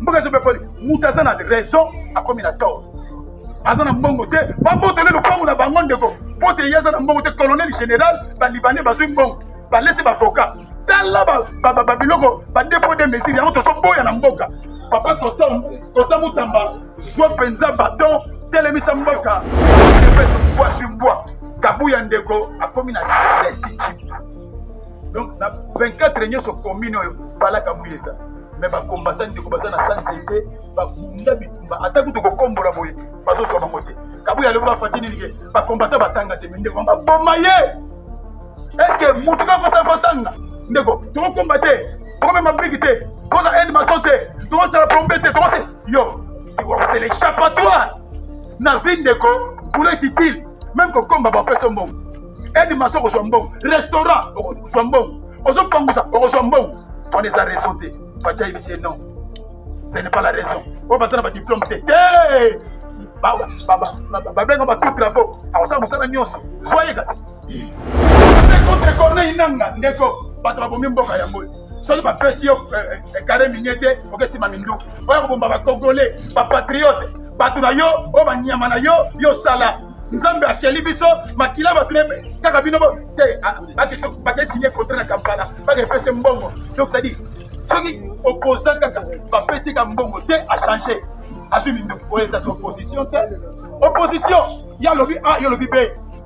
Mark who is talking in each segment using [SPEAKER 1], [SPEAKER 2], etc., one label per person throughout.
[SPEAKER 1] Mboka ezo poli, moto aza na raison akomi na tort. Aza na mbongo te, babotole lopango na bango ndeko. Po te ye aza na mbongo te, colonel général, ba libanais bazwi mbongo. Balesi ba avocat. Tala ba biloko, ba dépôt de mesures yango tozoboya na mboka. Papa Kosa Mutamba, zwa mpenza baton, telemisa mboka. Mbwa sur mbwa. Kabuya ndeko akomi na 7 jeep. Donc na 24 nyonso commune oyo bala Kabuya eza. Mais ba combattant ndeko baza na sa nzete, babunda bitumba ata kutu kokombola boye bazozwa bango te. Kabuya alobi bafati nini ke ba combattant batanga te, mais ndeko baboma ye. Est-ce que mutu ka fasa fatanga ndeko tokokomba te, tokomema briki te, tokoza aide maçon te, tokozala plombier te, tokose yo c'est l'échappatoire na vie ndeko, boulot est utile, même kokomba bapesa mbongo, aide maçon okozwa mbongo, restaurant okozwa mbongo, ozopangusa okozwa mbongo. Wana eza raison te. Fatshi ayebisi ye non, ce n'est pas la raison. Oyo baza na badiplôme te te, babenga ba tout travaux, akosala mosala nyonso, zwa ye kasi contre Corneille Nanga ndeko, bato babomi mboka yango. Soki bapesi yo carré minier te, okesima minduki oya kobomba bacongolais, bapatriote, bato na yo oyo banyama na yo. Yo sala Nzambe akeli biso makila bato kaka bino te bakesigne contrat na Kampala, bakepese mbongo. Donc c'est-à-dire soki opposant kaka bapesi ka mbongo te, achange, azwi minduki. Oyo eza opposition te. Opposition ye alobi A, ye alobi B,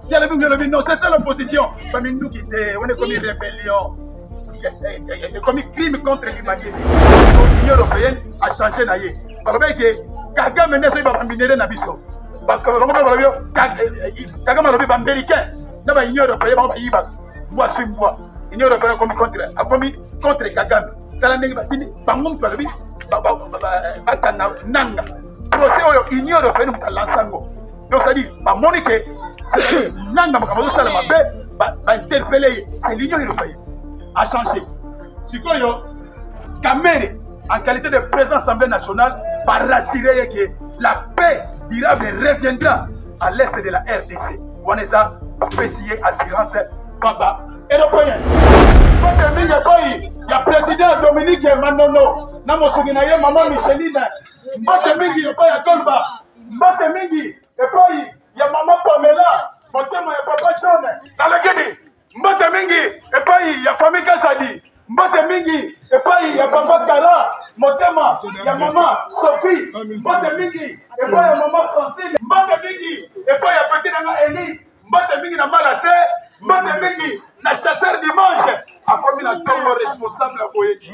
[SPEAKER 1] ye alobi ye alobi non, c'est ça l'opposition. Baminduki te, wana ekomi rébellion, ekomi crime contre l'humanité. Union européenne achange na ye, balobaki ke Kagame nde azoyiba baminere na biso. Bango mpe balobi Kagame alobi baaméricain na ba Union européenne bango bayibaka mbwa sui mbwa. Union européenne akomi contre, akomi contre Kagame. Tala ndenge batindi bango, moto balobi bakanga Nanga. Procès oyo Union européenne moto alansa yango. Donc c'est-à-dire bamoni ke Nanga makambo azosala mabe, bainterpele ye, c'est l'Union européenne a changé. Sikoyo Kamere en qualité de président Assemblée nationale barassuré ye ke la paix durable reviendra à l'est de la RDC. Wana eza bapesi ye assurance baba européen. Mbote mingi epai ya président Dominique Manono na mosungi na ye mama Micheline. Mbote mingi epai ya Golba. Mbote mingi epai ya mama Pamela, motema ya papa John Nalekedi. Mbote mingi epai ya famille Kazadi. Mbote mingi epai ya papa Kara, motema ya mama Sophie. Mbote mingi epai ya mama Francine. Mbote mingi epai ya pete nanga Eli. Mbote mingi na Malase. Mbote mingi na chasseur dimanche akomi na ntongo responsable ya boyeki,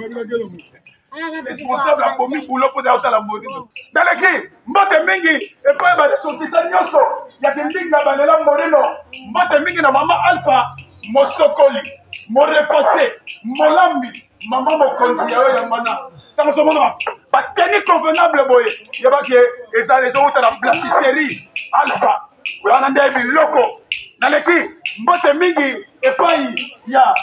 [SPEAKER 1] responsable abomi bulo mpo ya otala Morino. Naleki mbote mingi epai baressortisa nyonso ya kindinga balela Morino. Mbote mingi na mama Alpha mosokoli morepase molambi, mama mokonzi ya yo yangwana. Ntango ozomona bateni convenable boye, yebaki ezala ezowuta na blanchisserie Alpha wana nde biloko. Naleki mbote mingi epai ya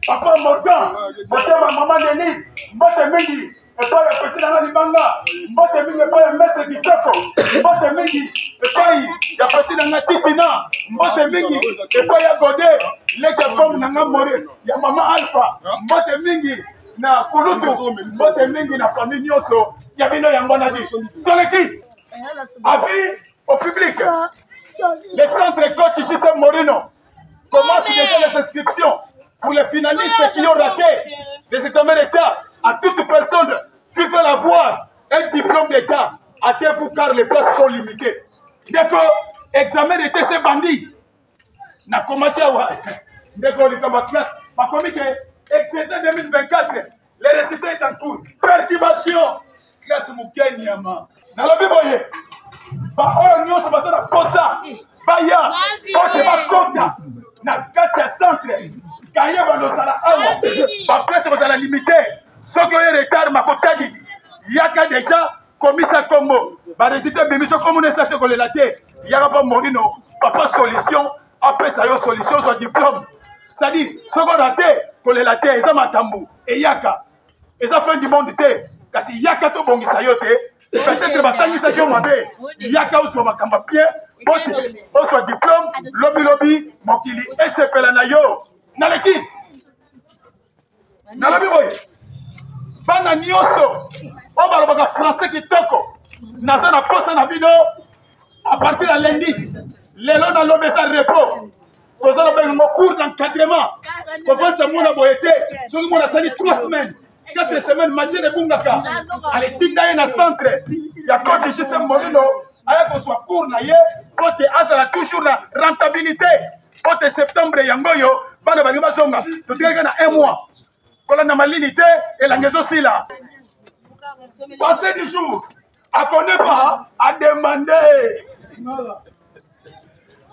[SPEAKER 1] papa Morgan, motema mama Neli. Mbote mingi epai ya peti nanga libanga. Mbote mingi epai ya maître Kitoko. Mbote mingi epai ya peti nanga Titina. Mbote mingi epai ya Gode leki ya femme nanga More ya mama Alpha. Mbote mingi na kulutu, mbote mingi na famille nyonso ya bino yango wana di. Toleki avis au public: le centre coach JC Morino commence déjà les inscriptions pour les finalistes qui ont raté les examens d'État. À toute personne qui veut avoir un diplôme d'État, hâtez-vous car les places sont limitées. Ndeko, examen d'État c'est bandit. Nakomaki awa ndeko, likambo ya classe bakomi ke exercice 2024, le résultat est en cours. Perturbation classe moke nyama. Nalobi boye, baoyo nyonso baza na posa baya pote bakota na kati ya centre kaye bandosala awa, baplace kozala limité. Soki oye retard, makotadi. Yaka deja, komisa kombo, baresultat ebimi. Soki komona esa te, kolela te, yaka mpo Morino papa solution apesa yo solution, ozwa diplôme. C'est-à-dire soki oza te, kolela te, eza makambo eyaka, eza fin du monde te. Kasi yaka tobongisa yo te, peut-être batangisaki yo mabe, yaka ozwa makambo ya bien po te ozwa diplôme lobilobi, mokili esepela na yo. Naleki, nalobi boye, bana nyonso oyo Français kitoko. Naza na posa na bino à partir ya lundi. Lelo na lobi eza repos. Toza na bengo cours d'encadrement. Kofandisa mwana boye te. Soki mwana asali 3 semaines 4 semaines matière ebungaka aletinda ye na centre ya cote jcm Morino aya kozwa cours na ye mpo te azala toujours na rentabilité mpo te septembre yango oyo bana balingi bazonga totikali na un mois kolanda malili te elanga ezosila passé du jour akone pas ademande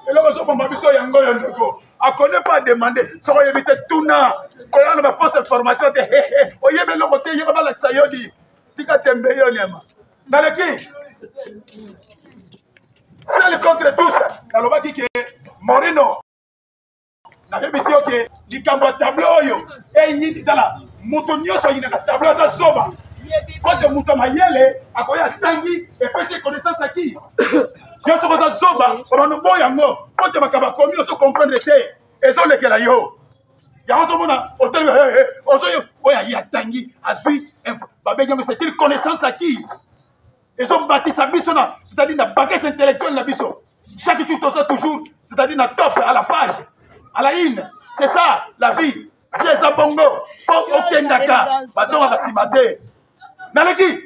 [SPEAKER 1] eloko ezobomba biso yango oyo ndeko akone pas ademande soki oyebi te tuna koya na bafausse information te oyebi eloko te yeba balakisa yo di tika tembe yo nyama naleki seul contre tous nalobaki ke morino nayebisi yo ke likambo ya tablo oyo eyindi tala moto nyonso ayinaka tablo aza zoba mpo te moto ya mayele akoya atangi epesi connaissance acquise yo soki oza zoba obanda oboya yango mpo te makambo akomi ozo comprendre te ezolekela yo yango tomona otelemi ozoyo oyo aye atangi azwi babengi yango c'est une connaissance acquise ezobatisa biso na c'est-à-dire na bagage intellectuel na biso chaque jour toza toujours c'est-à-dire na top à la page à la une c'est ça la vie vie eza bongo fo okendaka bazongaka nsima te naleki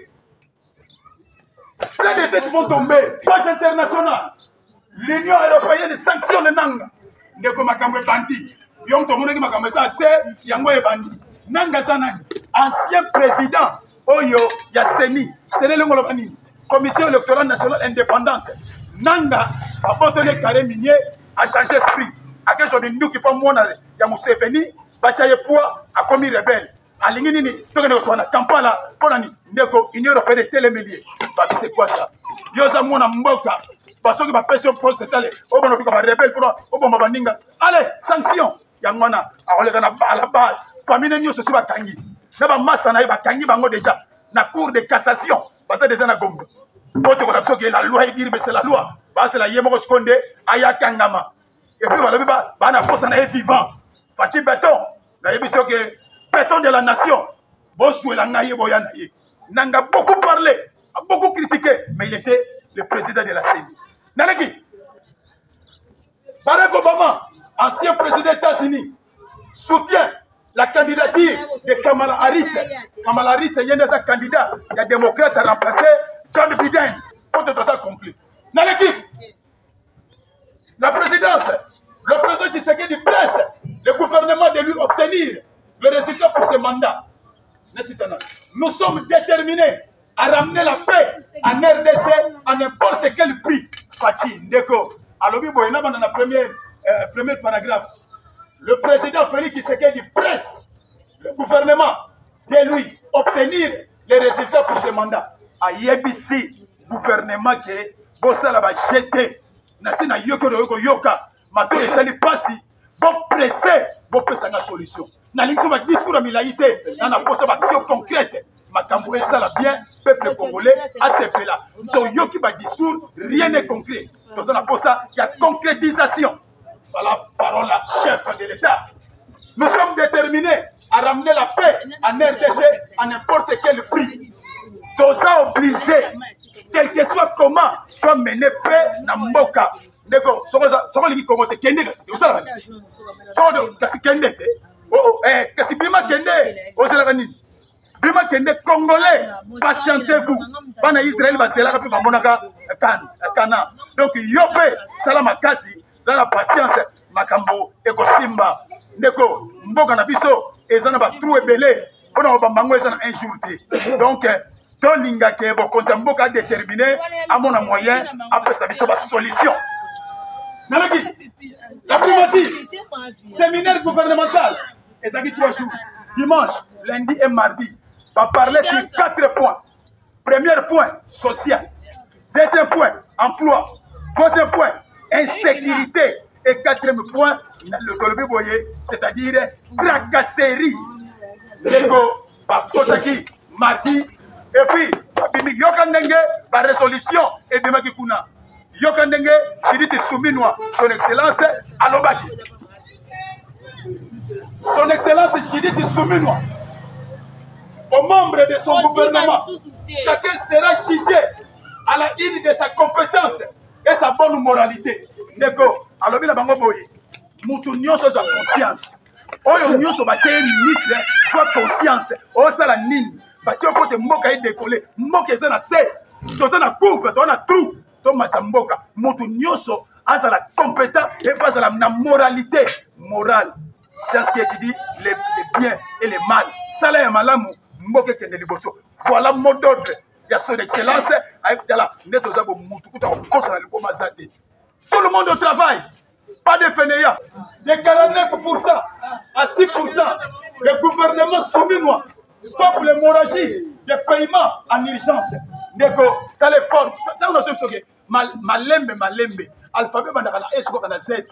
[SPEAKER 1] plein de têtes vont tomber page internationale l'union européenne sanctionne nanga ndeko makambo ebandi yo moto omonaki makambo eza se yango ebandi nanga aza nani ancien président oyo ya seni seni elongo oloba nini commission électorale nationale indépendante nanga abotoli carré minier achange esprit akezwa minduki mpo mwana ya museveni batya ye poids akomi rebelle alingi nini tokende koswa na kampala mpo na nini ndeko union européenne etelemeli ye babise kwasa yo oza mwana mboka basoki bapesi yo poste tale obanda koluka barebele mpona oboma baninga ale sanction yango wana akoleka na balabala famille nyonso esi bakangi na bamasa na ye bakangi bango deja na cour de cassation baza deja na gombe mpo tokola biso ke la loi edire mais c'est la loi basela ye moko sikoyo nde aya kangama epuis balobi bana posa na ye vivant faci beton nayebi soki beton de la nation bozwela ngai ye boya na ye nanga beaucoup parlé a beaucoup critiqué mais il était le président de la CENI naleki Barack Obama ancien président des États-Unis soutient la candidature de Kamala Harris. Kamala Harris ye nde aza candidat ya démocrate a remplacé John Biden mpo te toza complet naleki La présidence, le président Tshisekedi presse le gouvernement de lui obtenir le résultat pour ce mandat. Nous sommes déterminés à ramener la paix en RDC à n'importe quel prix. Fachi, Ndeko, alobi boye na banda na première, euh, premier paragraphe. Le président Félix Tshisekedi presse le gouvernement de lui obtenir les résultats pour ce mandat. Ayebisi gouvernement ke bosala ba GT nasi nayoki oyo koyoka matoi esali mpasi bopresse bopesa nga solution nalingi so badiscours ya milai te na naposa baaction concrète makambo esala bien peuple congolais asepela toyoki badiscours rien n'est concret toza na posa ya concrétisation voilà parole ya chef de l'état nous sommes déterminés à ramener la paix en rdc à n'importe quel prix toza obligé quel que soit comment toamene paix na mboka ndeko soki olingi kongo te kende kasi te osalaka nini kasi kende te oh, oh, eh, kasi bima kende ozelaka nini bima kende congolais patientez vous bana israel bazelaka mpe bamonaka kana donc yo mpe sala makasi zala patience makambo ekosimba ndeko mboka na biso eza na batrou ebele mpo na kobamba yango eza na un jour te donc tolinga ke bokonzi ya mboka adetermine amona moyen apesa biso basolution naleki la primature séminaire gouvernemental ezalaki 3 jours dimanche lundi et mardi baparle sur 4 points premier point social deuxième point emploi troisième point insécurité et quatrième point tolobi boye c'est-à-dire tracasserie ndeko bakotaki mardi et puis babimi yoka ndenge barésolution ebimaki kuna yoka ndenge judith suminwa son excellence alobaki son excellence judith suminwa. Aux membres de son gouvernement, chacun sera jugé à la une de sa compétence et sa bonne moralité. Ndeko, alobi na bango boye, mutu nyonso azwa conscience. Oyo nyonso batie ministre, zwa conscience, osala nini? Batie mpo te mboka edekole, mboka eza na se, toza na courbe, toza na trou, tomata mboka. Mutu nyonso azala compétent et mpe azala na moralité, morale. Science qui étudie le, le bien et le mal. Sala ya malamu, mboka ekende liboso. Voilà mot d'ordre ya son excellence ayebi tala nde toza bo mutu kuta kokosa na liboma aza te. Tout le monde au travail. Pas de fainéants. De 49% à 6%, le gouvernement souminois stop l'hémorragie de paiement en urgence. Ndeko, tala effort. Tango na soki malembe malembe alphabet ebandaka na e sukaka na z.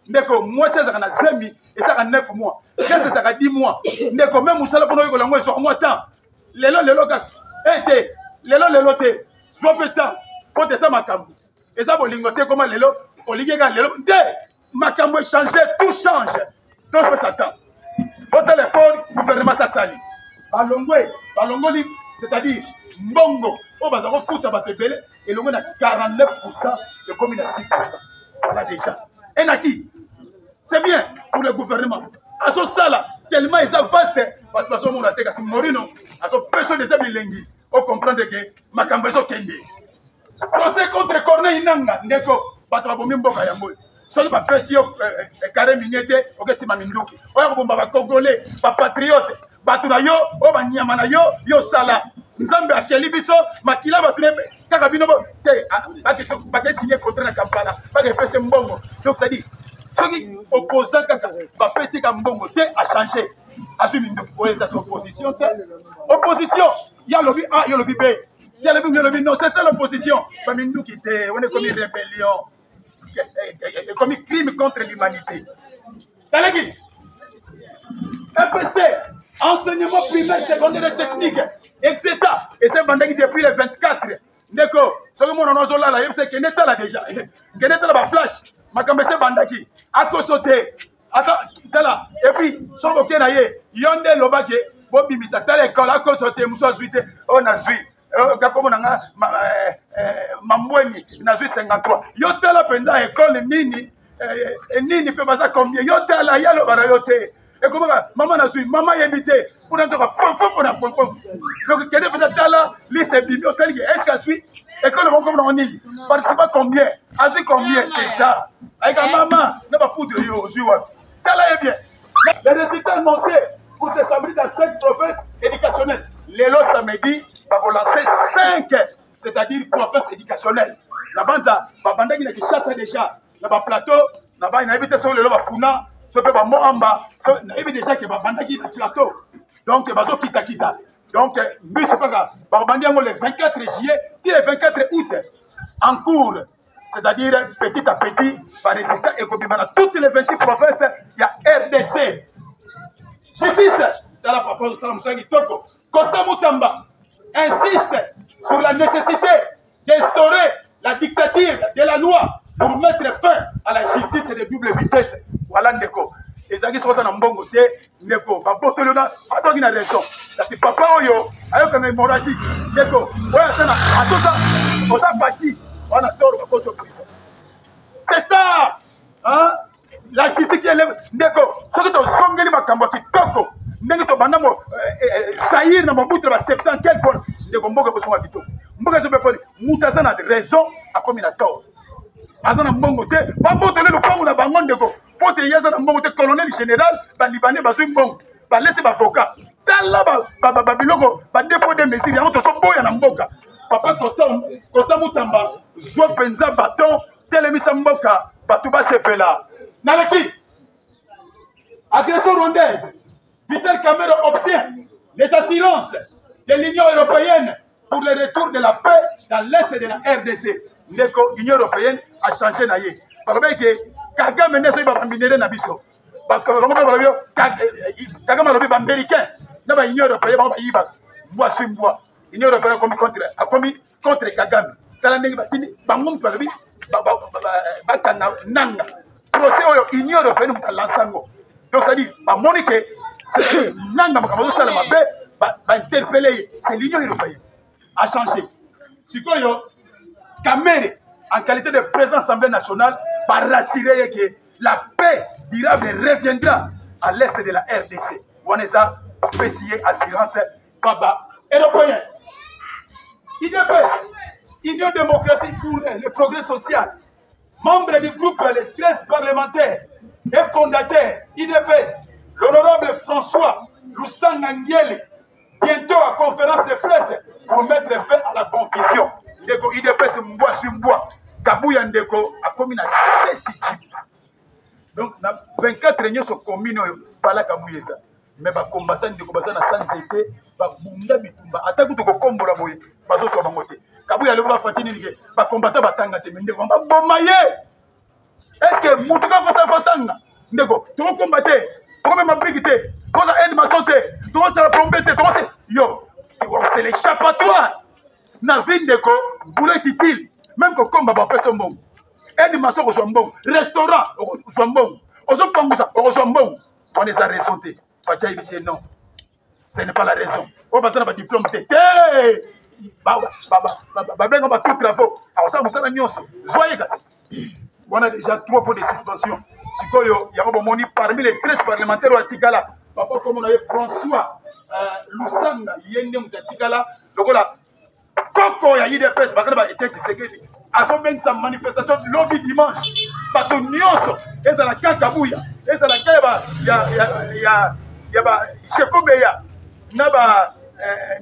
[SPEAKER 1] Ndeko, mwasi azalaka na zemi ezalaka 9 mois, kese ezalaka 10 mois. Ndeko, meme mosala mpona oyekola yango ezwaka mwa temps. Lelo lelo kaka e te, lelo lelo te, zwa mpe temps mpo te eza makambo eza bolingo te. Koma lelo olingi kaka lelo te, makambo echange, tout change. Topesa temps, botala effort gouvernement sasali, balongwe balongoli, c'est-à-dire mbongo oyo baza kofuta bato ebele elongwe na 49% ekomi na 6%. Voilà déjà un acquis, c'est bien pour le gouvernement. Azosala tellement eza vaste, bato bazomona te, kasi Morino azopesa deja bilengi, ocomprendre ke makambo ezokende. Procès contre Corneille Nanga, ndeko, bato babomi mboka yango. Soki bapesi yo carré minier te, okesima minduki oyo kobomba bacongolais, bapatriote, bato na yo oyo banyama na yo. Yo sala Nzambe akeli biso makila bato kaka bino te. Bakesigne contrat na Kampala, bakepesi mbongo. Donc c'est-à-dire soki opposant kaka bapesi ka mbongo te, achange, azwi minduki. Oyo eza opposition te. Opposition ya lobi A, yo lobi B, ya lobi, yo lobi non, c'est ça l'opposition. Baminduki te, wana ekomi rébellion, ekomi crime contre l'humanité. Talaki EPC, enseignement primaire, secondaire et technique, etc. Et c'est bandaki depuis le 24. Ndeko, soki mwana no azolala, yebisa kende tala déjà, kende tala baflash, makambo ese bandaki, akoso te, ata tala. Et puis soki oke na ye, yo nde elobaki bobimisa, tala ekole, akoso te, mosu azwi te, oyo nazwi gakomo na nga mambweni, nazwi 53. Yo tala mpenza ekole nini nini mpe baza combien, yo tala, ye aloba na yo te. Ekomaka mama nazwi, mama yebi te mpona nzoka fofo na fofo. Donc kende mpenza tala liste ebimi, otali ke est ce que azwi ekole moko nango nini, participa combien, azwi combien, c'est ça. Ayika mama na bapoudre, yo ozwi wapi? Tala ye bien. Les résultats annoncés pour ce samedi dans 5 provinces éducationnelles. Lelo samedi bakolancer 5, c'est-à-dire provinces éducationnelles. Na banza babandaki na Kinshasa déjà na baplateau na bai, nayebi te soki lelo bafuna so mpe bamoamba. Nayebi déjà ke babandaki na plateau, donc bazokitakita. Donc biso kaka bakobandi yango le 24 juillet ti le 24 août en cours, c'est-à-dire petit à petit barésultat ekobima na toutes les 26 provinces ya RDC. Justice, tala papa ozosala mosala kitoko. Constant Mutamba insiste sur la nécessité d'instaurer la dictature de la loi pour mettre fin à la justice de double vitesse. Voilà ndeko, ezalaki soki oza na mbongo te, ndeko, babotoli yo na atoki na raison. Kasi papa oyo ayokanga hémorragie, ndeko, oyo aza na atoza oza pati wana toro bakoto prison. C'est ça, hein? La justice qui élève, ndeko. Soki tozongeli makambo ya kitoko ndenge tobanda mo sair na Mobutu na ba 70 quelque, ndeko, mboka ekosonga kitoko. Mboka ezobepoli, moto aza na raison akomi na tort. Aza na mbongo te, babotole lopango na bango, ndeko, mpo te ye aza na mbongo te. Colonel général, balibanais bazwi mbongo, balesi bavoka. Tala babiloko badépôt de mesure yango tozoboya na mboka. Papa Kosa Mutamba, zwa mpenza baton, telemisa mboka, bato basepela. Naleki agression rwandaise, Vital Kamerhe obtient les assurances de l'Union européenne pour le retour de la paix dans l'est de la RDC. Ndeko, Union européenne a changé na ye. Balobaki ke Kagame nde soki baminere na biso, bango mpe balobi Kagame alobi baaméricain na baunion européenne bango bayibaka mbwa swi mbwa. Union européenne akomi contre, akomi contre Kagame. Tala ndenge batindi bango, moto balobi bakanga Nanga. Procès oyo, Union européenne moto alansa yango. Donc c'est-à-dire bamoni ke Nanga makambo azosala mabe. Bainterpele ye, c'est l'Union européenne a changé. Sikoyo Kamere, en qualité de président Assemblée nationale, barassure ye ke la paix durable reviendra à l'est de la RDC. Wana eza bapesi ye assurance pa ba européen. UDPS, Union démocratique pour le progrès social, membre du groupe les 13 parlementaires et fondateur UDPS, l'honorable François Lusanga Ngiele, bientôt à conférence de presse pour mettre fin à la confusion. Ndeko UDPS mbwa sur mbwa, Kabuya ndeko akomi na 7 jeep. Donc na 24 nyonso commune oyo pala Kabuya eza. Mais ba combattant ndeko baza na sa nzete, babunda bitumba, ata kutu kokombola boye bazoswa bango te. Kabuya alobi bafati nini ke ba combattant batanga te, mais ndeko baboma ye. Est-ce que mutu ka fasa fatanga ndeko tokokomba te, tokomema briki te, tokoza aide maçon te, tokozala plombe te, tokose yo, c'est l'échappatoire na vie ndeko. Boulot est utile, même kokomba bapesa mbongo, aide maçon okozwa mbongo, restaurant okozwa mbongo, ozopangusa okozwa mbongo. Wana eza raison te. Fatia yebisi ye non, ce n'est pas la raison. Oyo baza na badiplôme te te, babenga ba tout travaux, akosala mosala nyonso, zwa ye. Kasi wana déjà 3 points de suspension. Sikoyo yango bomoni, parmi les 13 parlementaires oyo atikala, papa komona ye François Lusanga, ye nde moto atikala lokola koko ya UDPS. Bakana ba Etienne Tshisekedi azobengisa manifestation lobi dimanche, bato nyonso, ezala kaka Kabuya, ezala ka ya ba Jekobeya na ba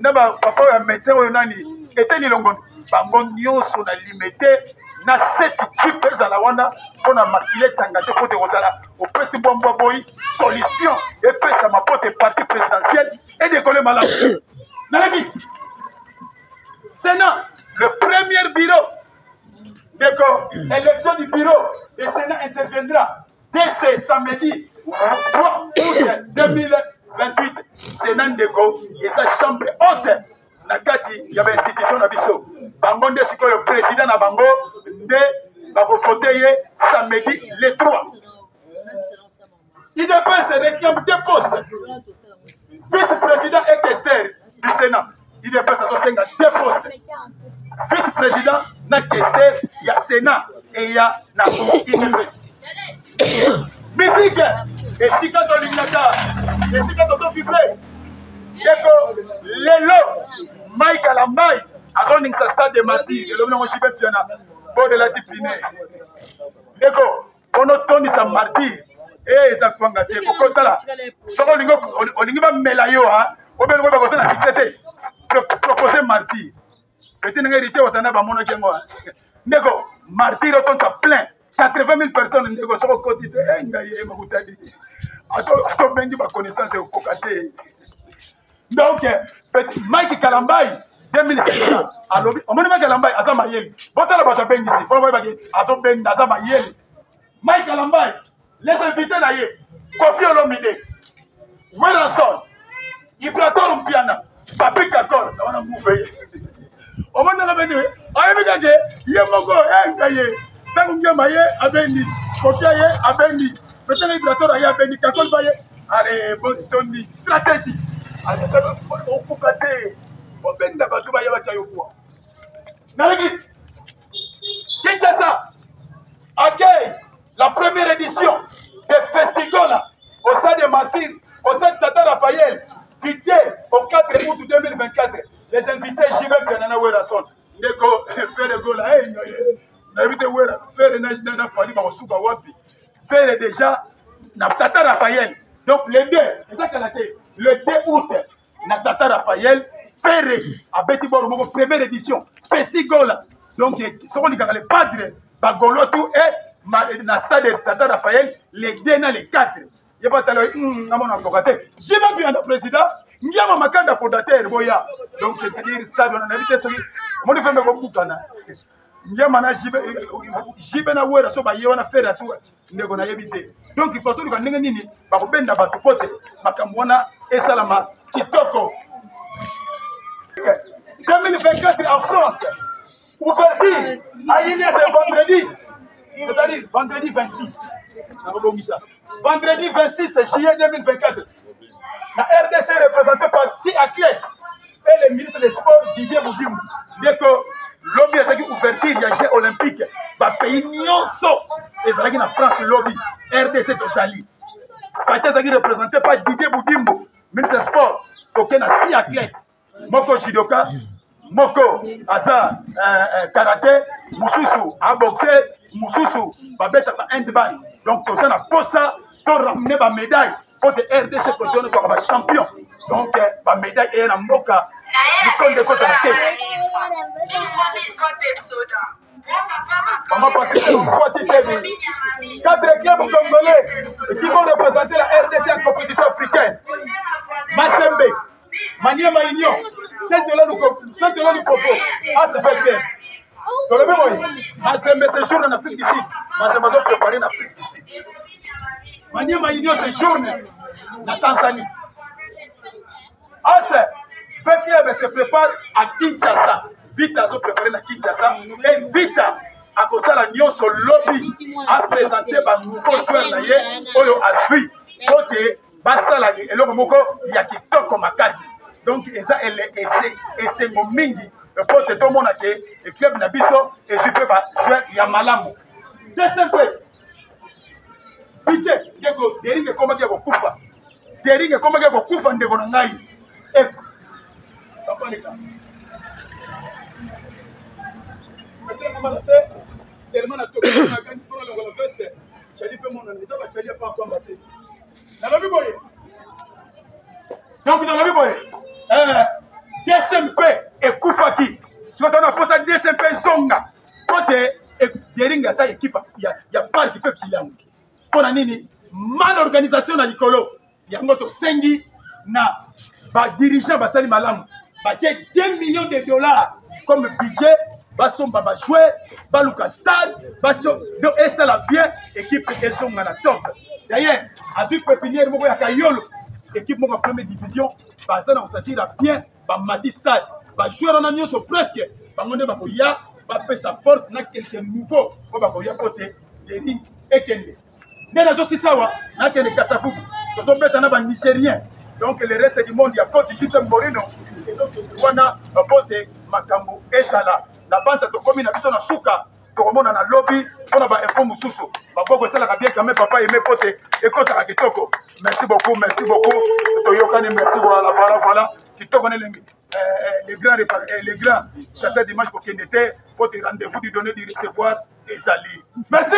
[SPEAKER 1] na ba papa ya médecin oyo nani, Eteni Longondo, bango nyonso na Limete na set jeep ezala wana mpona makili etanga te, mpo te kozala opesi mbwambwa boyi solution epesama mpo te parti présidentiel edekole malamu. Naleki Sénat, le premier bureau ndeko, élection du bureau le Sénat interviendra dès ce samedi 3 août 2028. Sénat ndeko eza chambre haute na kati ya bainstitution na biso. Bango nde sikoyo président na bango nde bakovote ye samedi le 3. UDPS réclame deux postes, vice-président et questeur du Sénat. UDPS azosenga deux postes, vice-président na questeur ya Sénat eya na UDPS. Musique esika tolingaka, esika tozovibre ndeko. Lelo Mike Alambai azoningisa stade de Martyr, elobi nango Jibe Piana bodelati pine ndeko, mpono tondisa Martyr e eza kwanga te. Kokotala soki olingi bamela yo obelingo bakosala succès te, propose Martyr. Petit ndenge Héritier Watanda bamonaki yango ndeko, Martyr otondisa plein 80 000 personnes ndeko. Soki okoti te, ngai ye makutani atobengi baconnaissance ekokoka te. Donc petit Mike Kalambai 2007 alobi, omoni Mike Kalambai aza mayele, botala bato abengisi mpona boyebaki azobenda, aza mayele Mike Kalambai. Les invités na ye, Kofi Olomide, Werrason, Ibrator Mpiana, Papi Kakor na wana mbuve ye. Omoni ndenge abendi, ayebi kake ye moko ngai ye ntango ngiama ye abendi, Kofi ye abendi, peut-être Ibrator aye abendi, Kakol baye, ale botondi stratégie okoka te obenda bato baye batya yo kwa. Naleki Kinshasa accueille la première édition de Festigola au stade de Martyrs, au stade Tata Raphaël, du 2 au 4 août 2024. Les invités JB Pianana Werrason, ndeko Ferre Gola, hey, nayebi te Wera Ferre na Fally bakosuka wapi. Ferre déjà na Tata Raphaël, donc le 2 eza kala te, le 2 août na Tata Raphaël, Ferre abeti boro moko, première édition Festigola. Donc soki olingaka le padre bagolo tout e na stade Tata Raphaël le 2 na le 4, ye batala namona nkoka te. Jiba Mpiana président, Ngiama Makanda fondateur, boya. Donc c'est-à-dire stade wana nayebi te soki omoni fembe kobukana Ngiama na Jibe, Jibe na Wera so baye wana, Ferre so ndeko nayebi te. Donc il faut toluka ndenge nini bakobenda bato po te makambo wana esalama kitoko. 2024 en France, ouverture a eu lieu ce vendredi, c'est-à-dire vendredi 26, nakobongisa, vendredi 26 juillet 2024. La RDC est représentée par six athlètes et le ministre des Sports Didier Budimbu. Ndeko lobi ezalaki ouverture ya Jeux olympiques, bapays nyonso ezalaki na France lobi. RDC tozali. Fatshi azalaki représenté par Didier Budimbu, ministre des Sports. Toke na six athlètes, moko judoka, moko aza karate, mosusu aboxe, mosusu babetaka handball. Donc toza na posa to ramener ba médaille mpo te RDC kote wana toka ba champion. Donc ba médaille eye na mboka, likonde ekota na kesi. Maman Patricia Mfwati Tebi. Quatre clubs congolais qui vont représenter la RDC en compétition africaine. Mazembe, Maniema Union, Saint-Eloi Lupopo, AS Club. Tolobi boye, Mazembe séjourne en Afrique du Sud. Mazembe azo préparer en Afrique du Sud. Maniema Union séjourne na Tanzanie. AS Club se prépare à Kinshasa. Vita azo préparer na Kinshasa et Vita akosala nyonso lobi aprésente ba nouveau joueur na ye oyo azwi po te basala eloko moko ya kitoko makasi. Donc eza esengo mingi po te tomona ke club na biso ezwi mpe ba joueur ya malamu. DCMP budget, ndeko Dering ekomaki ya kokufa, Dering ekomaki ya kokufa, ndeko na ngai. Papa leka tellement na tokani fona longola veste chali mpe monana eza bachali ya pamba te. Nalobi boye, donc nalobi boye, DCMP ekufaki. Soki tona mposa DCMP ezonga mpo te Dering ata ekipe ya parc fe bilango. Mpo na nini? Mal organisation na likolo. Yango tosengi na badirigeant basali malamu, batie 2 millions de dollars comme budget, basomba bajoueur, baluka stade, donc esala bien, équipe ezonga na top. D'ailleurs azwi pépinière moko ya Kayolo, équipe moko ya première division, baza na kosatira bien, bamati stade, bajoueur wana nyonso presque bango nde bakoya bapesa force na quelques nouveau oyo bakoya po te Dering ekende. Nde nazosisa awa, nakende Kasavubu, tozobeta na banigérien. Donc le reste du monde ya coach José Morino ezokende wana po te makambo ezala na banza. Tokomi na biso na suka, tokomona na lobi mpona bainfo mosusu. Maboko esalaka bien quand même, papa aime, po te ekotaka kitoko. Merci beaucoup, merci beaucoup, toyokani. Merci, voilà, voilà, voilà, kitoko na elengi. Les grands chasseurs d'image, kokende te po te rendez-vous du donner du recevoir ezali. Merci.